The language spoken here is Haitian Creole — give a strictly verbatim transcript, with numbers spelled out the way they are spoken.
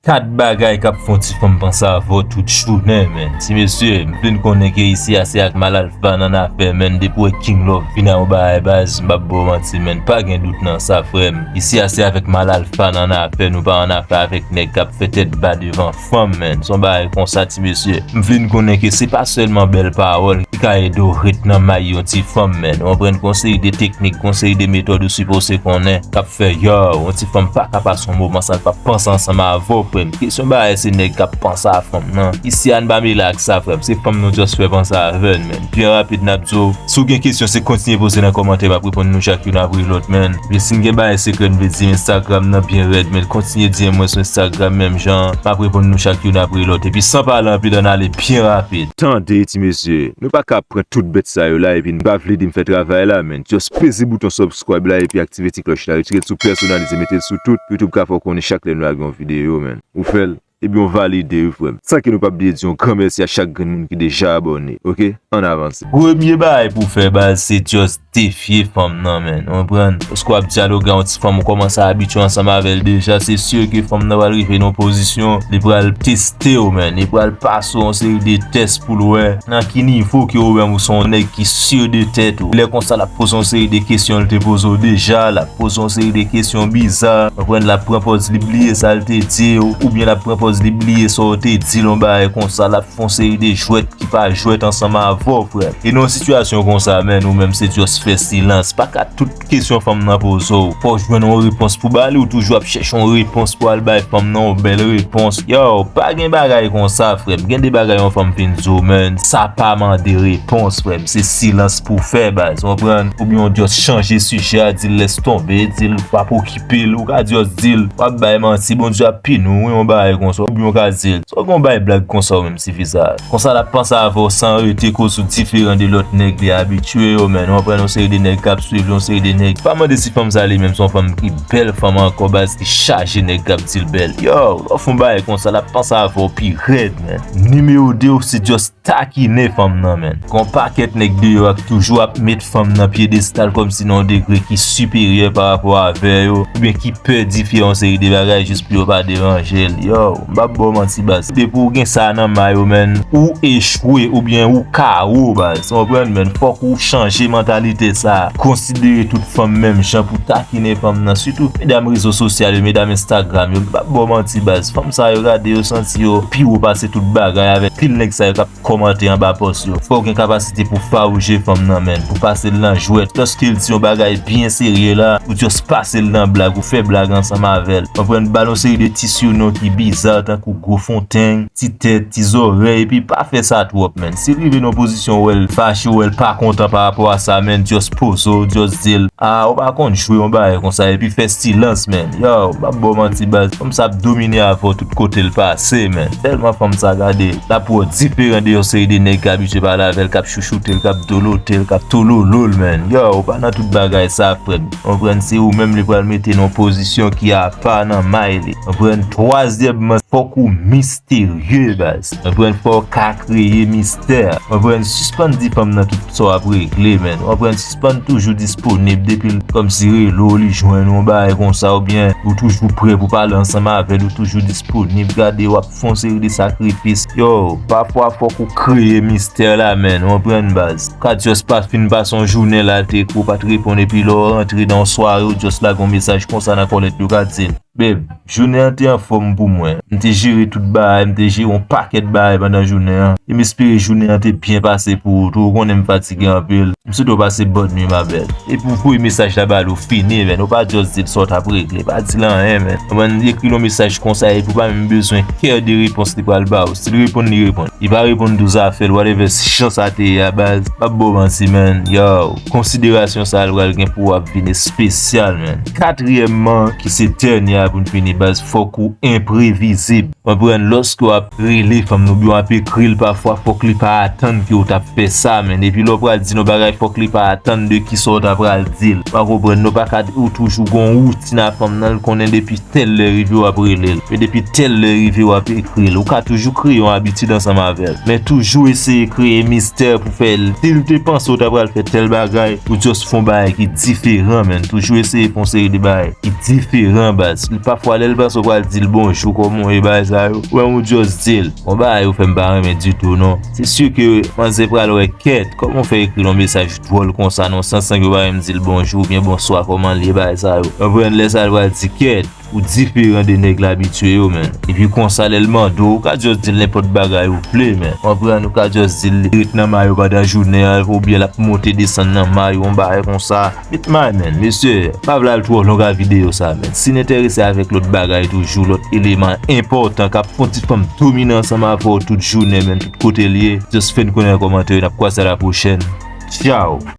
Kat bagay k ap fè yon ti fanm panse avè w tout jounen, menn. Ti mesye, m vin konnen ke isi a se ak Malalfa n annafè, menn. Depi w wè King Love vin a yon bagay, baz, m p ap ba w manti, menn. Pa gen dout nan sa, frè m. Isi a se avèk Malalfa n annafè, nou pa annafè avèk nèg k ap fè tèt ba devan fanm, menn. Se yon bagay konsa, ti mesye. M vin konnen ke se pa sèlman bèl pawòl ki ka ede w ret nan may yon ti fanm, menn. Ou konprann, gon seri de teknik, gon seri de metòd ou sipoze konnen k ap fè, yow, yon ti fanm pa ka pase yon moman san l pa panse ansanm avè w, frè m. Kesyon bagay se nèg k ap panse a fanm nan. Isi a n pa mele ak sa, frè m. Se fanm nou just fè panse avè n, menn. Byen rapid, n ap di w, si w gen kesyon, se kontinye poze nan kòmantè, m ap reponn nou chak youn apre lòt, menn. Epi si n gen bagay sekrè n vle di Instagram nan byen rèd, menn, kontinye di m mwen sou Instagram menm jan, m ap reponn nou chak youn apre lòt. Epi san pale anpil, ann ale byen rapid. Tande, ti mesye, nou pa ka pran tout bèt sa yo la epi n pa vle di m fè travay la, menn. Just peze bouton subscribe la epi aktive ti klòch la, retire l sou pèsonalize, mete l sou tout, YouTube ka fè w konnen chak lè nou lage yon videyo, menn. Ou fè l, ebyen w valide wi, frè m. San ke nou p ap bliye di yon gran mèsi a chak grenn moun ki deja abòne, oke? Ann avanse. Premye bagay pou w fè, baz, se just defye fanm nan, menn. Ou konprann? Paske w ap dyaloge a yon ti fanm, ou kòmanse abitye ansanm avè l deja, se si ke fanm nan pral rive nan yon pozisyon, li pral teste w, menn. Li pral pase w yon seri de tès pou l wè nan ki nivo ke ou menm ou se yon nèg ki si de tèt ou. Lè konsa, l ap poze w yon seri de kesyon l te poze w deja, l ap poze w yon seri de kesyon biza. Ou konprann? L ap pran pòz li bliye sa l te di w, oubyen l ap pran pòz li bliye sa w te di l, yon bagay konsa. L ap fè yon seri de jwèt ki pa jwèt ansanm avè w, frè. E nan yon sitiyasyon konsa, menn, ou menm se just fè silans. Pa ka tout kesyon fanm nan poze w, fò w jwenn yon repons pou ba li, ou toujou ap chèche yon repons pou al bay fanm nan yon bèl repons. Yow, pa gen bagay konsa, frè m. Gen de bagay yon fanm fin di w, menn, sa pa mande repons, frè m. Se silans pou w fè, baz. Ou konprann? Oubyen w just chanje sijè a, di l lès tonbe, di l pa p okipe l, ou ka just di l, w ap bay manti, Bondye ap pini w, wi, yon bagay konsa. Oubyen w ka di l, sa w gen yon bay blag konsa ou menm, tifi sa. Konsa l ap panse avè w san rete koz ou diferan de lòt nèg li abitye yo, menn. Ou konprann, yon seri de nèg k ap swiv li, yon seri de nèg. Pa mande si fanm sa li menm se yon fanm ki bèl fanm ankò, baz, ki chaje nèg k ap di l bèl. Yow, lè w fè yon bagay konsa, l ap panse avè w pi rèd, menn. Nimewo de, se just takinen fanm nan, menn. Gon pakèt nèg deyò a ki toujou ap met fanm nan pyedestal kòmsi nan yon degre ki siperyè pa rapò avè yo, oubyen ki pè di fè yon seri de bagay jis pou yo pa deranje l. Yow, m p ap ba w manti, baz. Depi w gen sa nan may ou, menn, ou echwe oubyen ou K O, baz. Ou konprann, menn? Fòk ou chanje mantalite sa. Konsidere tout fanm menm jan pou takinen fanm nan. Sitou medam rezo sosyal yo, medam Instagram yo. M p ap ba w manti, baz. Fanm sa yo, gade, yo santi yo pi wo pase tout bagay avèk pil nèg sa yo k ap kòmante anba pòs yo. Fò w gen kapasite pou fawouje fanm nan, menn, pou pase l nan jwèt. Lòske l di yon bagay byen serye la, ou just pase l nan blag, ou fè blag ansanm avè l. Ou konprann, ba l yon seri de ti sinon ki biza, tankou gwo fonteng, ti tèt, ti zòrèy, epi pa fè sa twòp, menn. Si l rive nan yon pozisyon, w wè l fache, w wè l pa kontan pa rapò a sa, menn, just poze w, just di l, a, ou pa konn jwe yon bagay konsa, epi fè silans, menn. Yow, m p ap ba w manti, baz. Fanm sa ap domine avè w tout kote l pase, menn. Tèlman fanm sa, gade, l ap wè w diferan de yon seri de nèg k abitye pale avè l, k ap chouchoute l, k ap dolote l, k ap tololo l, menn. Yow, ou pa nan tout bagay sa, frè m. Ou konprann, se ou menm li pral mete nan yon pozisyon ki apa nan may li. Ou konprann, twazyèmman, fòk ou misterye, baz. Ou konprann, fò w ka kreye mistè. Ou konprann, sispann di fanm nan tout sa w ap regle, menn. Ou konprann, sispann toujou disponib depi l kòmsi rele w, li jwenn ou, yon bagay konsa, oubyen ou toujou prè pou pale ansanm avè l, ou toujou disponib. Gade, w ap fè yon seri de sakrifis. Yo, pafwa fòk ou kreye mistè la, menn. Ou konprann, baz. Ou ka just pa fin pase yon jounen la, te ekri w pa t reponn, epi lè w rantre nan yon sware, ou just lage yon mesaj konsa nan kòlèt li, ou ka di l, Babe, jounen an te anfòm pou mwen. M te jere tout bagay, m te jere yon pakèt bagay pandan jounen an. E m espere jounen an te byen pase pou ou tou. Ou konnen m fatige anpil. M swete w pase bòn nwi, ma belle. Epi w voye mesaj la ba l, ou fini, menn. Ou pa just di l sa w t ap regle. Pa di l anyen, menn. Ou konprann, ekri l yon mesaj konsa, epi w pa menm bezwen kè de repons li pral ba w. Si l reponn, li reponn. Li pa reponn tou, zafè l, whatever, jan sa te ye a, baz. M p ap ba w manti, menn. Yo, konsiderasyon sa a l pral gen pou w ap vin espesyal, menn. Katriyèmman, ki se dènye a pou n fini, baz, fòk ou enprevizib. Konprann, lòske w ap rele fanm nan oubyen w ap ekri l pafwa, fòk li pa atann ke w t ap fè sa, menn. Epi lè w pral di l yon bagay, Fòk li pa atann de kisa w ta pral di l. Pa konprann, nou pa ka ou toujou gon woutin a fanm nan, l konnen depi tèl lè rive w ap rele l. Men depi tèl lè rive w ap ekri l. Ou ka toujou kreye yon abitid ansanm avè l. Men toujou eseye kreye mistè pou fè l. Si l te panse w ta pral fè tèl bagay, ou just fè yon bagay ki diferan, menn. Toujou eseye fè yon seri de bagay ki diferan, baz. Pafwa, lè l panse w pral di l bonjou, kòman w ye, bagay sa yo. Ou menm ou just di l. Yon bagay ou fè m pa renmen ditou, non. Se si ke manzè pral wè, kèt, kòman w fè ekri yon mesaj dwòl konsa, nan sans san ke w pa menm di l bonjou oubyen bonswa, kòman l ye, bagay sa yo. Konprann, lè sa l pral di, kèt, ou diferan de nèg l abitye yo, menn. Epi konsa, lè l mande w, ou ka just di l nenpòt bagay ou vle, menn. Konprann, ou ka just di l ret nan mayo pandan jounen an, oubyen l ap monte desann nan mayo, yon bagay konsa. Met may, menn. Mesye, pa vle al twò long a videyo sa, menn. Si n enterese avèk lòt bagay toujou, lòt eleman enpòtan k ap fè yon ti fanm domine ansanm avè w tout jounen, menn, tout kote l ye, just fè n konnen nan kòmantè yo. N ap kwaze a la pwochèn. Tchaw!